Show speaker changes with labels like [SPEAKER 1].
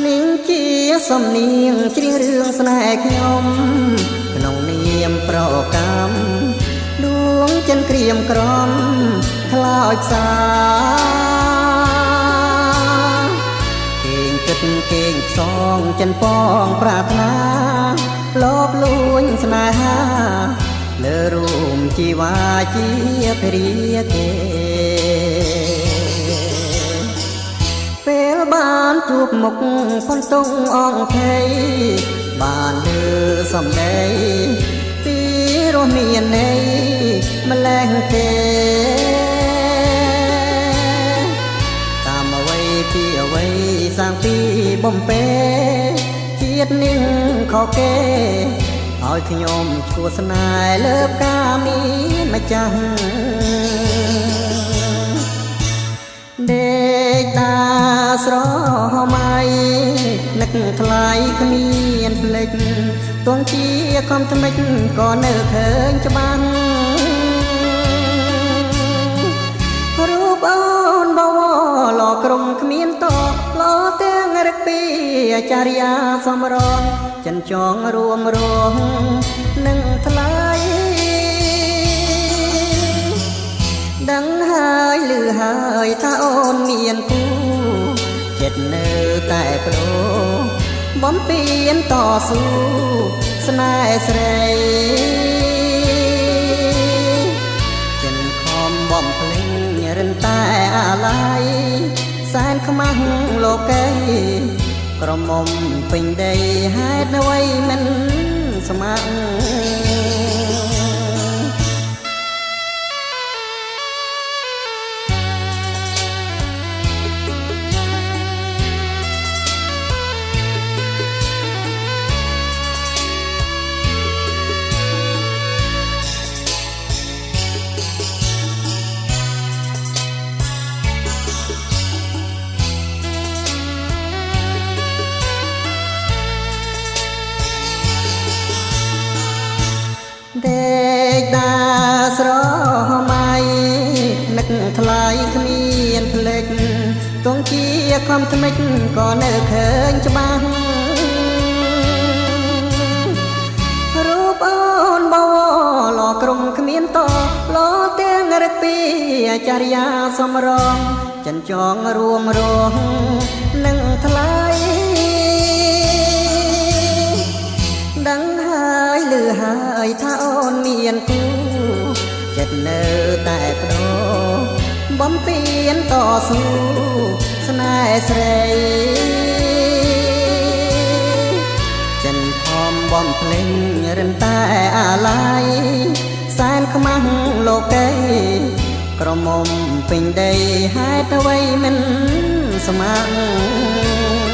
[SPEAKER 1] នាងជាសំនៀងច្រៀងរឿងស្នេហ៍ខ្ញុំក្នុងនាមប្រកម្មដួងចិនក្រៀមក្រំខ្លោចផ្សាគេងគិតគេងផ្សងចិនពងប្រាថ្នាលបលួញស្នេហាលើរួមជីវ៉ាជាភរិយាគេពេលបានជួបមុខផនតុងអង្គភ័យបានលឺសំដីពីរស់មានន័យម្លេះទេតាមអ្វីពីអ្វីសាងពីបំពេជាតិនឹងខកគេឲ្យខ្ញុំឈួស្នេហ៍លើផ្កាមានម្ចាស់ដេកតាស្រមៃនឹកថ្លៃគ្មានភ្លេចទងជាខំថ្មិចក៏នៅឃើញច្បាស់រូបអូនបវរលក្រុមគ្មានតលោទាំងរឹកពីអាចារ្យាសំរងចិនចងរួមរងនឹងថ្លៃដឹងហើយឮហើយថាអូនមានគូចិត្តនៅតែប្ដូរបំពេញតស៊ូស្នេហ៍ស្រីចិនខំបំភ្លេងរិនតែអាឡ័យសែនខ្មាស់លោកីក្រមុំពេញដីហេតុអ្វីមិនស្ម័គ្រដេកដាស្រមៃនឹកថ្លៃគ្មានភ្លេចទងជាខំថ្មិចក៏នៅឃើញច្បាស់រូបអូនបវរលក្រុមគ្មានតលោទាំងរឹកពីអាចារ្យាសំរងចិនចងរួមរងនឹងថ្លៃដឹងហើយឮហើយថាអូនមានគូចិត្តនៅតែប្ដូរបំពេញតស៊ូស្នេហ៍ស្រីចិនខំបំភ្លេងរិនតែអាឡ័យសែនខ្មាស់លោកីក្រមុំពេញដីហេតុអ្វីមិនស្ម័គ្រ